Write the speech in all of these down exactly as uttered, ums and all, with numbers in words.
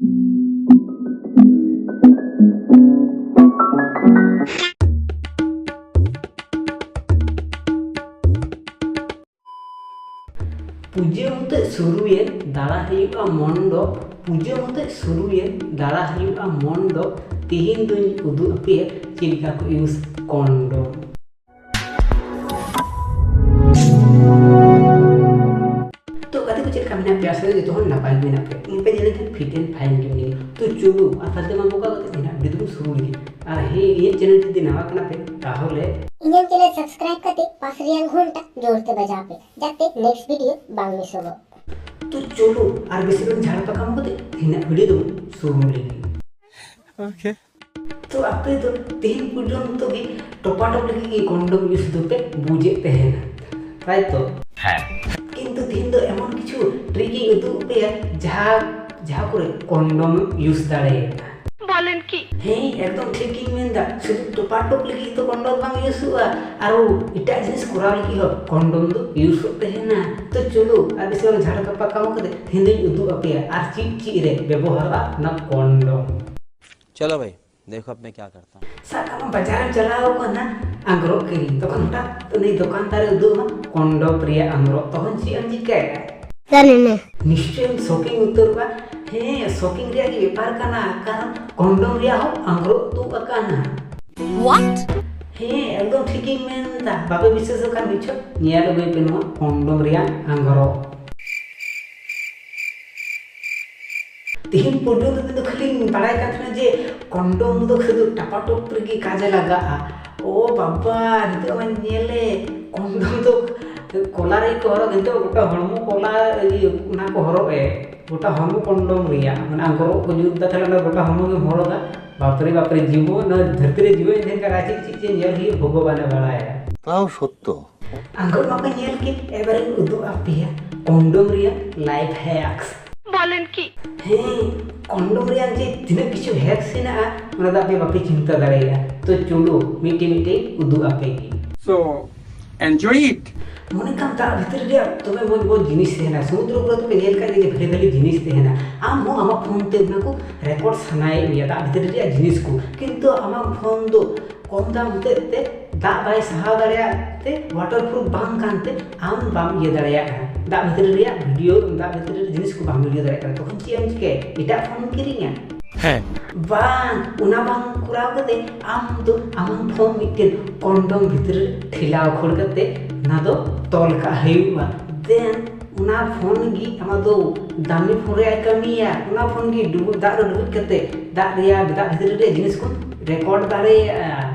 ᱯᱩᱡᱟᱹ ᱢᱩᱪᱟᱹᱫ ᱥᱩᱨᱩᱭᱮᱱ ᱫᱟᱬᱟ ᱦᱩᱭᱩᱜᱼᱟ ᱢᱚᱱᱰᱚᱯ, ᱯᱩᱡᱟᱹ ᱢᱩᱪᱟᱹᱫ ᱥᱩᱨᱩᱭᱮᱱ ᱫᱟᱬᱟ ᱦᱩᱭᱩᱜᱼᱟ ᱢᱚᱱᱰᱚᱯ, ᱛᱤᱦᱤᱧ ᱫᱩᱧ ᱩᱫᱩᱜ ᱟᱯᱮᱭᱟ ᱪᱮᱫ ᱞᱮᱠᱟ ᱠᱚ use ᱠᱚᱱᱰᱚᱢ᱾ ᱛᱚ ᱜᱟᱛᱮ ᱠᱚ, ᱪᱮᱫ ᱞᱮᱠᱟ ᱢᱮᱱᱟᱜ ᱯᱮᱭᱟ? ᱟᱥᱟ ᱠᱚᱨᱮ ᱡᱚᱛᱚ ᱦᱚᱲ ᱱᱟᱯᱟᱭ ᱜᱮ ᱢᱮᱱᱟᱜ ᱯᱮᱭᱟ᱾ ᱤᱧ ᱯᱮ ᱧᱮᱞ ᱞᱮᱠᱷᱟᱱ fit and fine ᱜᱮ ᱢᱤᱱᱟᱹᱧᱟ᱾ ᱛᱚ ᱪᱚᱞᱚ ᱟᱨ ᱛᱟᱞᱛᱮ ᱢᱟ ᱵᱚᱠᱟ ᱠᱟᱛᱮ ᱤᱧᱟᱹᱜ video ᱫᱚᱵᱚᱱ ᱥᱩᱨᱩ ᱞᱮᱜᱮ᱾ ᱟᱨ ᱦᱮᱸ, ᱤᱧᱟᱹᱜ channel ᱡᱩᱫᱤ ᱱᱟᱣᱟ ᱠᱟᱱᱟ ᱯᱮ ᱛᱟᱦᱚᱞᱮ ᱤᱧᱟᱹᱜ channel subscribe ᱠᱟᱛᱮ ᱯᱟᱥ ᱨᱮᱭᱟᱜ ᱜᱷᱚᱱᱴᱟ ᱡᱳᱨ ᱛᱮ ᱵᱟᱡᱟᱣ ᱯᱮ, ᱡᱟᱛᱮ next video ᱵᱟᱝ ᱢᱤᱥᱚᱜᱚᱜ᱾ ᱛᱚ ᱪᱚᱞᱚ ᱟᱨ ᱵᱮᱥᱤ ᱵᱟᱝ ᱡᱷᱟᱲ ᱯᱟᱠᱟᱢ ᱠᱟᱛᱮ ᱛᱮᱦᱮᱧᱟᱜ video ᱫᱚᱵᱚᱱ ᱥᱩᱨᱩ ᱞᱮᱜᱮ᱾ Okay. ᱛᱚ ᱟᱯᱮ ᱫᱚ ᱛᱮᱦᱮᱧ ᱯᱚᱨᱡᱚᱱᱛᱚ ᱜᱮ ᱴᱚᱯᱟᱴᱚᱯ ᱞᱟᱹᱜᱤᱫ ᱜᱮ ᱠᱚᱱᱰᱚᱢ use ᱫᱚᱯᱮ ᱵᱩᱡᱮᱫ ᱛᱟᱦᱮᱱᱟ, ᱛᱟᱭ ᱛᱚ? ᱦᱮᱸ᱾ ᱠᱤᱱᱛᱩ ᱛᱮᱦᱮᱧ ᱫᱚ ᱮᱢᱚᱱ ᱠᱤᱪᱷᱩ trick ᱤᱧ ᱩᱫᱩᱜ ᱟᱯᱮᱭᱟ ᱡᱟᱦᱟᱸ, ᱡᱟᱦᱟᱸ ᱠᱚᱨᱮ ᱠᱚᱱᱰᱚᱢ use ᱫᱟᱲᱮᱭᱟᱜᱼᱟ᱾ ᱵᱚᱞᱮᱱ ᱠᱤ? ᱦᱮᱸ, ᱮᱠᱫᱚᱢ ᱴᱷᱤᱠ ᱜᱤᱧ ᱢᱮᱱᱫᱟ᱾ ᱥᱩᱫᱷᱩ ᱴᱚᱯᱟᱴᱚᱯ ᱞᱟᱹᱜᱤᱫ ᱫᱚ ᱠᱚᱱᱰᱚᱢ ᱵᱟᱝ ᱩᱥᱩᱜᱼᱟ, ᱟᱨᱚ ᱮᱴᱟᱜ ᱡᱤᱱᱤᱥ ᱠᱚᱨᱟᱣ ᱞᱟᱹᱜᱤᱫ ᱦᱚᱸ ᱠᱚᱱᱰᱚᱢ ᱫᱚ ᱩᱥᱩᱜ ᱛᱟᱦᱮᱱᱟ᱾ ᱛᱚ ᱪᱚᱞᱚ, ᱟᱨ ᱵᱮᱥᱤ ᱵᱟᱝ ᱡᱷᱟᱲ ᱠᱟᱯᱟ ᱠᱟᱢᱚ ᱠᱟᱛᱮ ᱛᱮᱦᱮᱧ ᱫᱚᱧ ᱩᱫᱩᱜ ᱟᱯᱮᱭᱟ ᱟᱨ ᱪᱮᱫ ᱪᱮᱫ ᱨᱮ ᱵᱮᱵᱚᱦᱟᱨᱚᱜᱼᱟ ᱚᱱᱟ ᱠᱚᱱᱰᱚᱢ᱾ चलो भाई, देखो अब मैं क्या करता हूँ। ᱥᱟᱵ ᱠᱟᱜ ᱢᱮ, ᱵᱟᱡᱟᱨᱮᱢ ᱪᱟᱞᱟᱣ ᱠᱟᱱᱟ ᱟᱝᱨᱚᱵ ᱠᱤᱨᱤᱧ, ᱛᱚᱠᱷᱚᱱ ᱦᱚᱴᱟᱛ ᱩᱱᱤ ᱫᱚᱠᱟᱱᱫᱟᱨᱮ ᱩᱫᱩᱜ ᱟᱢᱟ ᱠᱚᱱᱰᱚᱢ ᱨᱮᱭᱟᱜ ᱟᱝᱨᱚᱵ, ᱛᱚᱠᱷᱚᱱ ᱪᱮᱫ ᱮᱢ ᱪᱤᱠᱟᱹᱭᱟ? ᱠᱟᱨᱮᱱᱮ᱾ ᱱᱤᱥᱪᱚᱭᱮᱢ shopping ᱩᱛᱟᱹᱨᱚᱜᱼᱟ᱾ ᱦᱮᱸ, shopping ᱨᱮᱭᱟᱜ ᱜᱮ ᱵᱮᱯᱟᱨ ᱠᱟᱱᱟ, ᱠᱟᱨᱚᱱ ᱠᱚᱱᱰᱚᱢ ᱨᱮᱭᱟᱜ ᱦᱚᱸ ᱟᱝᱨᱚᱵ ᱛᱩᱫ ᱟᱠᱟᱱᱟ᱾ What? ᱦᱮᱸ, ᱮᱠᱫᱚᱢ ᱴᱷᱤᱠ ᱜᱤᱧ ᱢᱮᱱ ᱮᱫᱟ᱾ ᱵᱟᱯᱮ ᱵᱤᱥᱣᱟᱥᱚᱜ ᱠᱷᱟᱱ ᱢᱤᱫ ᱪᱷᱚᱴ ᱧᱮᱞ ᱟᱹᱜᱩᱭ ᱯᱮ ᱱᱚᱣᱟ ᱠᱚᱱᱰᱚᱢ ᱨᱮᱭᱟᱜ ᱟᱝᱨᱚᱵ᱾ ᱛᱮᱦᱮᱧ ᱯᱚᱨᱡᱚᱱᱛᱚ ᱛᱮᱫᱚ ᱠᱷᱟᱹᱞᱤᱧ ᱵᱟᱲᱟᱭ ᱠᱟᱱ ᱛᱟᱦᱮᱱᱟ ᱡᱮ ᱠᱚᱱᱰᱚᱢ ᱫᱚ ᱥᱩᱫᱷᱩ ᱴᱟᱯᱟᱴᱚᱯ ᱨᱮᱜᱮ ᱠᱟᱡᱮ ᱞᱟᱜᱟᱜᱼᱟ᱾ ᱳ ᱵᱟᱵᱟ, ᱱᱤᱛᱚᱜ ᱢᱟᱧ ᱧᱮᱞᱮ, ᱠᱚᱱᱰᱚᱢ ᱫᱚ ᱠᱚᱞᱟ ᱨᱮᱜᱮ ᱠᱚ ᱦᱚᱨᱚᱜ, ᱱᱤᱛᱚᱜ ᱜᱚᱴᱟ ᱦᱚᱲᱢᱚ ᱠᱚᱞᱟ, ᱤᱭᱟᱹ, ᱚᱱᱟ ᱠᱚ ᱦᱚᱨᱚᱜ ᱮ, ᱜᱚᱴᱟ ᱦᱚᱲᱢᱚ ᱠᱚᱱᱰᱚᱢ ᱨᱮᱭᱟᱜ, ᱢᱟᱱᱮ ᱟᱝᱨᱚᱵ ᱠᱚ ᱡᱩᱛ ᱮᱫᱟ, ᱛᱟᱦᱞᱮ ᱚᱱᱟ ᱜᱚᱴᱟ ᱦᱚᱲᱢᱚ ᱜᱮᱢ ᱦᱚᱨᱚᱜᱟ᱾ ᱵᱟᱯᱨᱮ ᱵᱟᱯᱨᱮ, ᱡᱤᱵᱚᱱ, ᱱᱚᱣᱟ ᱫᱷᱟᱹᱨᱛᱤ ᱨᱮ ᱡᱤᱵᱚᱱ ᱛᱟᱦᱮᱱ ᱠᱷᱟᱱ ᱟᱨ ᱪᱮᱫ ᱪᱮᱫ ᱪᱮᱫ ᱧᱮᱞ ᱦᱩᱭᱩᱜ ᱵᱷᱚᱜᱚᱵᱟᱱᱮ ᱵᱟᱲᱟᱭᱟ᱾ ᱛᱟᱣ ᱥᱚᱛᱛᱚ᱾ ᱟᱝᱨᱚᱵ ᱢᱟᱯᱮ ᱧᱮᱞ ᱠᱮᱫ, ᱮᱵᱟᱨᱮᱧ ᱩᱫᱩᱜ ᱟᱯᱮᱭᱟ ᱠᱚᱱᱰᱚᱢ ᱨᱮᱭᱟᱜ life hacks᱾ ᱵᱚᱞᱮᱱ ᱠᱤ? ᱦᱮᱸ, ᱠᱚᱱᱰᱚᱢ ᱨᱮᱭᱟᱜ ᱡᱮ ᱛᱤᱱᱟᱹᱜ ᱠᱤᱪᱷᱩ hacks ᱦᱮᱱᱟᱜᱼᱟ, ᱚᱱᱟ ᱫᱚ ᱟᱯᱮ ᱵᱟᱯᱮ ᱪᱤᱱᱛᱟᱹ ᱫᱟᱲᱮᱭᱟᱜᱼᱟ᱾ ᱛᱚ ᱪᱚᱞᱚ ᱢᱤᱫᱴᱮᱡ ᱢᱤᱫᱴᱮᱡ ᱩᱫᱩᱜ ᱟᱯᱮ ᱜᱮ᱾ So, Enjoy it. ᱢᱚᱱᱮ ᱠᱟᱢ ᱫᱟᱜ ᱵᱷᱤᱛᱨᱤ ᱨᱮᱭᱟᱜ ᱫᱚᱢᱮ ᱢᱚᱡᱽ ᱢᱚᱡᱽ ᱡᱤᱱᱤᱥ ᱛᱟᱦᱮᱱᱟ, ᱥᱚᱢᱩᱫᱨᱚ ᱠᱚᱨᱮ ᱫᱚᱯᱮ ᱧᱮᱞ ᱠᱟᱜ ᱜᱮᱭᱟ ᱡᱮ ᱵᱷᱟᱞᱮ ᱵᱷᱟᱞᱮ ᱡᱤᱱᱤᱥ ᱛᱟᱦᱮᱱᱟ᱾ ᱟᱢ ᱦᱚᱸ ᱟᱢᱟᱜ ᱯᱷᱳᱱ ᱛᱮ ᱚᱱᱟ ᱠᱚ ᱨᱮᱠᱚᱨᱰ ᱥᱟᱱᱟᱭᱮᱫ ᱢᱮᱭᱟ, ᱫᱟᱜ ᱵᱷᱤᱛᱨᱤ ᱨᱮᱭᱟᱜ ᱡᱤᱱᱤᱥ ᱠᱚ, ᱠᱤᱱᱛᱩ ᱟᱢᱟᱜ ᱯᱷᱳᱱ ᱫᱚ ᱠᱚᱢ ᱫᱟᱢ ᱦᱚᱛᱮᱡ ᱛᱮ ᱫᱟᱜ ᱵᱟᱭ ᱥᱟᱦᱟᱣ ᱫᱟᱲᱮᱭᱟᱜ ᱛᱮ, ᱣᱟᱴᱟᱨ ᱯᱨᱩᱯᱷ ᱵᱟᱝ ᱠᱟᱱᱛᱮ ᱟᱢ ᱵᱟᱢ ᱤᱭᱟᱹ ᱫᱟᱲᱮᱭᱟᱜ ᱠᱟᱱᱟ, ᱫᱟᱜ ᱵᱷᱤᱛᱨᱤ ᱨᱮᱭᱟᱜ ᱵᱷᱤᱰᱤᱭᱳ, ᱫᱟᱜ ᱵᱷᱤᱛᱨᱤ ᱨᱮ ᱡᱤᱱᱤᱥ ᱠᱚ ᱵᱟᱢ ᱵᱷᱤᱰᱤᱭᱳ ᱫᱟᱲᱮᱭᱟᱜ ᱠᱟᱱᱟ, ᱛᱚᱠᱷᱚᱱ ᱪᱮᱫ ᱮᱢ ᱪᱤᱠᱟᱹᱭᱟ? ᱮᱴᱟᱜ ᱯᱷᱳᱱ ᱠᱤᱨᱤᱧᱟ᱾ ᱦᱮᱸ᱾ ᱵᱟᱝ, ᱚᱱᱟ ᱵᱟᱝ ᱠᱚᱨᱟᱣ ᱠᱟᱛᱮ ᱟᱢ ᱫᱚ ᱟᱢᱟᱜ ᱯᱷᱳᱱ ᱢᱤᱫᱴᱮᱱ ᱠᱚᱱᱰᱚᱢ ᱵᱷᱤᱛᱨᱤ ᱨᱮ ᱴᱷᱮᱞᱟᱣ ᱠᱷᱟᱹᱲ ᱠᱟᱛᱮ ᱚᱱᱟ ᱫᱚ ᱛᱚᱞ ᱠᱟᱜ ᱦᱩᱭᱩᱜᱼᱟ᱾ ᱫᱮᱱ ᱚᱱᱟ ᱯᱷᱳᱱ ᱜᱮ ᱟᱢᱟᱜ ᱫᱚ ᱫᱟᱢᱤ ᱯᱷᱳᱱ ᱨᱮᱭᱟᱜ ᱠᱟᱹᱢᱤᱭᱟ᱾ ᱚᱱᱟ ᱯᱷᱳᱱ ᱜᱮ ᱰᱩᱵᱩᱡ, ᱫᱟᱜ ᱨᱮ ᱰᱩᱵᱩᱡ ᱠᱟᱛᱮ ᱫᱟᱜ ᱨᱮᱭᱟᱜ, ᱫᱟᱜ ᱵᱷᱤᱛᱨᱤ ᱨᱮ ᱡᱤᱱᱤᱥ ᱵᱚᱱ ᱨᱮᱠᱚᱨᱰ ᱫᱟᱲᱮᱭᱟᱜᱼᱟ᱾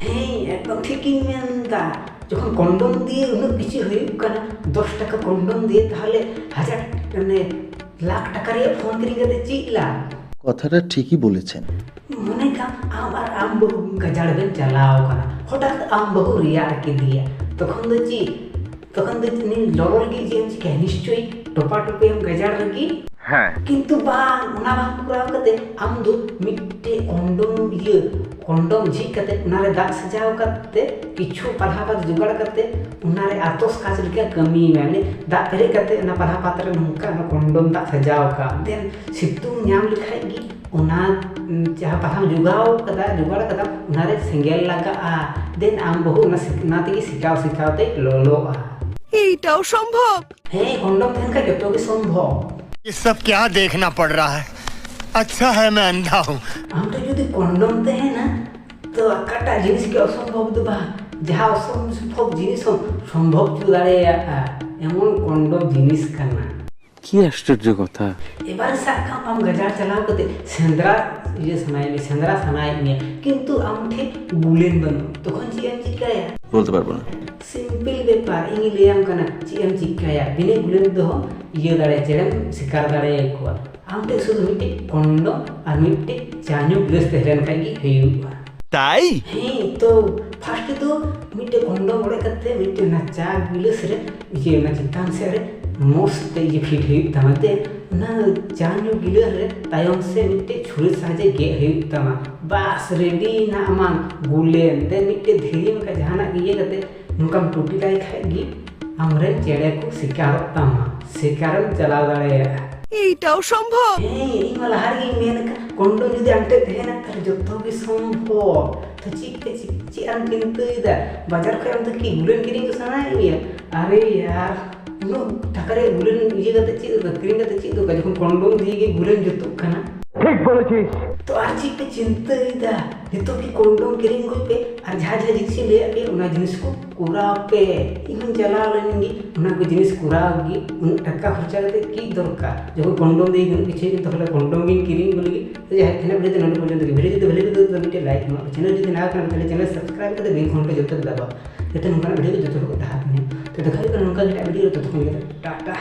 ᱦᱮᱸ, ᱮᱠᱫᱚᱢ ᱴᱷᱤᱠᱤᱧ ᱢᱮᱱᱫᱟ᱾ ᱡᱚᱠᱷᱚᱱ ᱠᱚᱱᱰᱚᱢ ᱫᱤᱭᱮ ᱩᱱᱟᱹᱜ ᱠᱤᱪᱷᱩ ᱦᱩᱭᱩᱜ ᱠᱟᱱᱟ, ᱫᱚᱥ ᱴᱟᱠᱟ ᱠᱚᱱᱰᱚᱢ ᱫᱤᱭᱮ ᱛᱟᱦᱚᱞᱮ ᱦᱟᱡᱟᱨ, ᱢᱟᱱᱮ, ᱞᱟᱠᱷ ᱴᱟᱠᱟ ᱨᱮᱭᱟᱜ ᱯᱷᱳᱱ ᱠᱤᱨᱤᱧ ᱠᱟᱛᱮ ᱪᱮᱫ ᱞᱟᱵᱷ? কথাটা ঠিকই বলেছেন। ᱢᱚᱱᱮ ᱠᱟᱢ ᱟᱢ ᱟᱨ ᱟᱢ ᱵᱟᱹᱦᱩ ᱜᱟᱡᱟᱲ ᱵᱮᱱ ᱪᱟᱞᱟᱣ ᱠᱟᱱᱟ, ᱦᱚᱴᱟᱛ ᱟᱢ ᱵᱟᱹᱦᱩ ᱨᱮᱭᱟᱲ ᱠᱮᱫᱮᱭᱟ, ᱛᱚᱠᱷᱚᱱ ᱫᱚ ᱪᱮᱫ? ᱛᱚᱠᱷᱚᱱ ᱫᱚ ᱩᱱᱤ ᱞᱚᱞᱚ ᱞᱟᱹᱜᱤᱫ ᱪᱮᱫ ᱮᱢ ᱪᱤᱠᱟᱹᱭᱟ? ᱱᱤᱥᱪᱳᱭ ᱴᱚᱯᱟ ᱴᱚᱯᱤᱭᱟᱢ ᱜᱟᱡᱟᱲ ᱨᱮᱜᱮ᱾ ᱦᱮᱸ᱾ ᱠᱤᱱᱛᱩ ᱵᱟᱝ, ᱚᱱᱟ ᱵᱟᱝ ᱠᱚᱨᱟᱣ ᱠᱟᱛᱮ ᱟᱢ ᱫᱚ ᱢᱤᱫᱴᱮᱡ ᱠᱚᱱᱰᱚᱢ, ᱤᱭᱟᱹ, ᱠᱚᱱᱰᱚᱢ ᱡᱷᱤᱡ ᱠᱟᱛᱮ ᱚᱱᱟᱨᱮ ᱫᱟᱜ ᱥᱟᱡᱟᱣ ᱠᱟᱛᱮ ᱠᱤᱪᱷᱩ ᱯᱟᱞᱦᱟ ᱯᱟᱛ ᱡᱚᱜᱟᱲ ᱠᱟᱛᱮ ᱚᱱᱟᱨᱮ ᱟᱛᱚᱥ ᱠᱟᱪ ᱞᱮᱠᱟ ᱠᱟᱹᱢᱤᱭ ᱢᱮ᱾ ᱢᱟᱱᱮ ᱫᱟᱜ ᱯᱮᱨᱮᱡ ᱠᱟᱛᱮ ᱚᱱᱟ ᱯᱟᱞᱦᱟ ᱯᱟᱛ ᱨᱮ ᱱᱚᱝᱠᱟ ᱚᱱᱟ ᱠᱚᱱᱰᱚᱢ ᱫᱟᱜ ᱥᱟᱡᱟᱣ ᱠᱟᱜ, ᱫᱮᱱ ᱥᱤᱛᱩᱝ ᱧᱟᱢ ᱞᱮᱠᱷᱟᱡ ᱜᱮ ᱚᱱᱟ, ᱩᱸ, ᱡᱟᱦᱟᱸ ᱯᱟᱞᱦᱟᱢ ᱡᱚᱜᱟᱣ ᱠᱟᱫᱟ, ᱡᱚᱜᱟᱲ ᱠᱟᱫᱟ, ᱚᱱᱟᱨᱮ ᱥᱮᱸᱜᱮᱞ ᱞᱟᱜᱟᱜᱼᱟ᱾ ᱫᱮᱱ ᱟᱢ ᱵᱟᱹᱦᱩ ᱚᱱᱟ ᱥᱤ-, ᱚᱱᱟ ᱛᱮᱜᱮ ᱥᱮᱠᱟᱣ ᱥᱮᱠᱟᱣ ᱛᱮ ᱞᱚᱞᱚᱜᱼᱟ᱾ এইটাও সম্ভব? ᱦᱮᱸ, ᱠᱚᱱᱰᱚᱢ ᱛᱟᱦᱮᱱ ᱠᱷᱟᱡ ᱡᱚᱛᱚ ᱜᱮ ᱥᱚᱢᱵᱷᱚᱵ᱾ ये सब क्या देखना पड़ रहा है? अच्छा है मैं अंधा हूँ। ᱟᱢ ᱴᱷᱮᱱ ᱡᱩᱫᱤ ᱠᱚᱱᱰᱚᱢ ᱛᱟᱦᱮᱱᱟ, ᱛᱚ ᱚᱠᱟᱴᱟᱜ ᱡᱤᱱᱤᱥ ᱜᱮ ᱚᱥᱚᱢᱵᱷᱚᱵ ᱫᱚ ᱵᱟᱝ, ᱡᱟᱦᱟᱸ ᱚᱥᱚᱢᱵᱷᱚᱵ ᱡᱤᱱᱤᱥ ᱦᱚᱸ ᱥᱚᱢᱵᱷᱚᱵ ᱦᱚᱪᱚ ᱫᱟᱲᱮᱭᱟᱜᱼᱟ, ᱮᱢᱚᱱ ᱠᱚᱱᱰᱚᱢ ᱡᱤᱱᱤᱥ ᱠᱟᱱᱟ᱾ কি আশ্চর্য কথা। ᱮᱵᱟᱨ ᱥᱟᱵ ᱠᱟᱜ ᱢᱮ, ᱟᱢ ᱜᱟᱡᱟᱲ ᱪᱟᱞᱟᱣ ᱠᱟᱛᱮ ᱥᱮᱸᱫᱽᱨᱟ ᱤᱭᱟᱹ ᱥᱟᱱᱟᱭᱮᱫ ᱢᱮᱭᱟ, ᱥᱮᱸᱫᱽᱨᱟ ᱥᱟᱱᱟᱭᱮᱫ ᱢᱮᱭᱟ, ᱠᱤᱱᱛᱩ ᱟᱢ ᱴᱷᱮᱱ ᱜᱩᱞᱮᱱ ᱵᱟᱹᱱᱩᱜᱼᱟ, ᱛᱚᱠᱷᱚᱱ ᱪᱮᱫ ᱮᱢ ᱪᱤᱠᱟᱹᱭᱟ? বলতে পারবো না। ᱥᱤᱢᱯᱤᱞ ᱵᱮᱯᱟᱨ, ᱤᱧ ᱞᱟᱹᱭᱟᱢ ᱠᱟᱱᱟ ᱪᱮᱫ ᱮᱢ ᱪᱤᱠᱟᱹᱭᱟ᱾ ᱵᱤᱱᱟᱹ ᱜᱩᱞᱮᱱ ᱛᱮᱦᱚᱸ ᱤᱭᱟᱹ ᱫᱟᱲᱮᱭᱟᱜᱼᱟ, ᱪᱮᱬᱮᱢ ᱥᱤᱠᱟᱨ ᱫᱟᱲᱮᱭᱟᱠᱚᱣᱟ᱾ ᱟᱢ ᱴᱷᱮᱱ ᱥᱩᱫᱷᱩ ᱢᱤᱫᱴᱤᱡ ᱠᱚᱱᱰᱚᱢ ᱟᱨ ᱢᱤᱫᱴᱤᱡ ᱪᱟ ᱧᱩ ᱜᱤᱞᱟᱹᱥ ᱛᱟᱦᱮᱸ ᱞᱮᱱ ᱠᱷᱟᱡ ᱜᱮ ᱦᱩᱭᱩᱜᱼᱟ᱾ ᱛᱟᱭ? ᱦᱮᱸ, ᱛᱚ ᱯᱷᱟᱥᱴ ᱫᱚ ᱢᱤᱫᱴᱮᱡ ᱠᱚᱱᱰᱚᱢ ᱚᱲᱮᱡ ᱠᱟᱛᱮ ᱢᱤᱫᱴᱮᱡ ᱚᱱᱟ ᱪᱟ ᱜᱤᱞᱟᱹᱥ ᱨᱮ, ᱤᱭᱟᱹ, ᱚᱱᱟ ᱪᱮᱛᱟᱱ ᱥᱮᱫ ᱨᱮ ᱢᱚᱡᱽ ᱛᱮ ᱤᱭᱟᱹ ᱯᱷᱤᱴ ᱦᱩᱭᱩᱜ ᱛᱟᱢᱟ᱾ ᱛᱮ ᱚᱱᱟ ᱪᱟ ᱧᱩ ᱜᱤᱞᱟᱹᱥ ᱨᱮ ᱛᱟᱭᱚᱢ ᱥᱮ ᱢᱤᱫᱴᱮᱡ ᱪᱷᱩᱨᱤ ᱥᱟᱦᱟᱡᱮ ᱜᱮᱫ ᱦᱩᱭᱩᱜ ᱛᱟᱢᱟ᱾ ᱵᱟᱥ, ᱨᱮᱰᱤᱭᱮᱱᱟ ᱟᱢᱟᱜ ᱜᱩᱞᱮᱱ᱾ ᱫᱮ ᱢᱤᱫᱴᱮᱡ ᱫᱷᱤᱨᱤ ᱚᱱᱠᱟ ᱡᱟᱦᱟᱱᱟᱜ ᱜᱮ ᱤᱭᱟᱹ ᱠᱟᱛᱮ ᱱᱚᱝᱠᱟᱢ ᱴᱩᱴᱤ ᱞᱟᱭ ᱠᱷᱟᱡ ᱜᱮ ᱟᱢᱨᱮᱱ ᱪᱮᱬᱮ ᱠᱚ ᱥᱤᱠᱟᱨᱚᱜ ᱛᱟᱢᱟ, ᱥᱤᱠᱟᱨᱮᱢ ᱪᱟᱞᱟᱣ ᱫᱟᱲᱮᱭᱟᱜᱼᱟ᱾ ᱮᱭᱴᱟᱣ ᱥᱚᱢᱵᱷᱚᱵ᱾ ᱦᱮᱸ, ᱤᱧ ᱢᱟ ᱞᱟᱦᱟ ᱨᱮᱜᱮᱧ ᱢᱮᱱ ᱟᱠᱟᱫ, ᱠᱚᱱᱰᱚᱢ ᱡᱩᱫᱤ ᱟᱢ ᱴᱷᱮᱡ ᱛᱟᱦᱮᱱᱟ, ᱛᱟᱦᱞᱮ ᱡᱚᱛᱚ ᱜᱮ ᱥᱚᱢᱵᱷᱚᱵ᱾ ᱛᱚ ᱪᱮᱫ ᱯᱮ ᱪᱮᱫ, ᱪᱮᱫ ᱮᱢ ᱪᱤᱱᱛᱟᱹᱭᱮᱫᱟ? ᱵᱟᱡᱟᱨ ᱠᱷᱚᱡ ᱟᱢ ᱫᱚ ᱠᱤ ᱜᱩᱞᱟᱹᱱ ᱠᱤᱨᱤᱧ ᱠᱚ ᱥᱟᱱᱟᱭᱮᱫ ᱢᱮᱭᱟ? ᱟᱨᱮ ᱭᱟᱨ, ᱩᱱᱟᱹᱜ ᱴᱟᱠᱟ ᱨᱮᱭᱟᱜ ᱜᱩᱞᱟᱹᱱ ᱤᱭᱟᱹ ᱠᱟᱛᱮ ᱪᱮᱫ ᱫᱚᱨᱠᱟᱨ, ᱠᱤᱨᱤᱧ ᱠᱟᱛᱮ ᱪᱮᱫ ᱫᱚᱨᱠᱟᱨ, ᱡᱚᱠᱷᱚᱱ ᱠᱚᱱᱰᱚᱢ ᱫᱤᱭᱮ ᱜᱮ ᱜᱩᱞᱟᱹᱱ ᱡᱩᱛᱩᱜ ᱠᱟᱱᱟ? ᱴᱷᱤᱠ ᱵᱚᱞᱮᱪᱤᱥ᱾ ᱛᱚ ᱟᱨ ᱪᱮᱫ ᱯᱮ ᱪᱤᱱᱛᱟᱹᱭᱮᱫᱟ? ᱱᱤᱛᱚᱜ ᱜᱮ ᱠᱚᱱᱰᱚᱢ ᱠᱤᱨᱤᱧ ᱟᱹᱜᱩᱭ ᱯᱮ ᱟᱨ ᱡᱟᱦᱟᱸ ᱡᱟᱦᱟᱸ ᱡᱤᱱᱤᱥ ᱤᱧ ᱞᱟᱹᱭᱟᱫ ᱯᱮᱭᱟ, ᱚᱱᱟ ᱡᱤᱱᱤᱥ ᱠᱚ ᱠᱚᱨᱟᱣ ᱯᱮ᱾ ᱤᱧ ᱦᱚᱸᱧ ᱪᱟᱞᱟᱣ ᱞᱮᱱ ᱜᱮ, ᱚᱱᱟ ᱠᱚ ᱡᱤᱱᱤᱥ ᱠᱚᱨᱟᱣ ᱜᱮ᱾ ᱩᱱᱟᱹᱜ ᱴᱟᱠᱟ ᱠᱷᱚᱨᱪᱟ ᱠᱟᱛᱮ ᱪᱮᱫ ᱫᱚᱨᱠᱟᱨ? ᱡᱚᱠᱷᱚᱱ ᱠᱚᱱᱰᱚᱢ ᱫᱤᱭᱮ ᱩᱱᱟᱹᱜ ᱠᱤᱪᱷᱩ ᱦᱩᱭᱩᱜ, ᱛᱟᱦᱚᱞᱮ ᱠᱚᱱᱰᱚᱢ ᱜᱤᱧ ᱠᱤᱨᱤᱧ ᱟᱹᱜᱩ ᱞᱟᱹᱜᱤᱫ᱾ ᱛᱚ ᱡᱟᱦᱟᱸ ᱛᱤᱱᱟᱹᱜ ᱵᱷᱤᱰᱤᱭᱳ ᱫᱚ ᱱᱚᱰᱮ ᱯᱚᱨᱡᱚᱱᱛᱚ ᱜᱮ᱾ ᱵᱷᱤᱰᱤᱭᱳ ᱡᱩᱫᱤ ᱵᱷᱟᱞᱮ ᱵᱩᱡᱷᱟᱹᱣ ᱫᱚ ᱢᱤᱫᱴᱮᱡ ᱞᱟᱭᱤᱠ ᱮᱢᱟ, ᱪᱮᱱᱮᱞ ᱡᱩᱫᱤ ᱱᱟᱣᱟ ᱠᱟᱱᱟ ᱛᱟᱦᱚᱞᱮ ᱪᱮᱱᱮᱞ ᱥᱟᱵᱥᱠᱨᱟᱭᱤᱵ ᱠᱟᱛᱮ ᱵᱮᱞ ᱠᱷᱚᱱ ᱯᱮ ᱡᱚᱛᱚ ᱫᱟᱵᱟᱣ, ᱡᱟᱛᱮ ᱱᱚᱝᱠᱟᱱᱟᱜ ᱵᱷᱤᱰᱤᱭᱳ ᱠᱚ ᱡᱚᱛᱚ ᱦᱚᱲ ᱠᱚ ᱛᱟᱦᱮᱸ ᱠᱚ ᱧᱟᱢ᱾ ᱛᱚ ᱫᱮᱠᱷᱟ ᱦᱩᱭᱩᱜ ᱠᱟᱱᱟ ᱱᱚᱝᱠᱟ ᱜᱮ ᱮᱴᱟᱜ ᱵᱷᱤᱰᱤᱭᱳ ᱨᱮ, ᱛᱚᱛᱚᱠᱷᱚᱱ ᱜᱮ ᱴᱟᱴᱟ᱾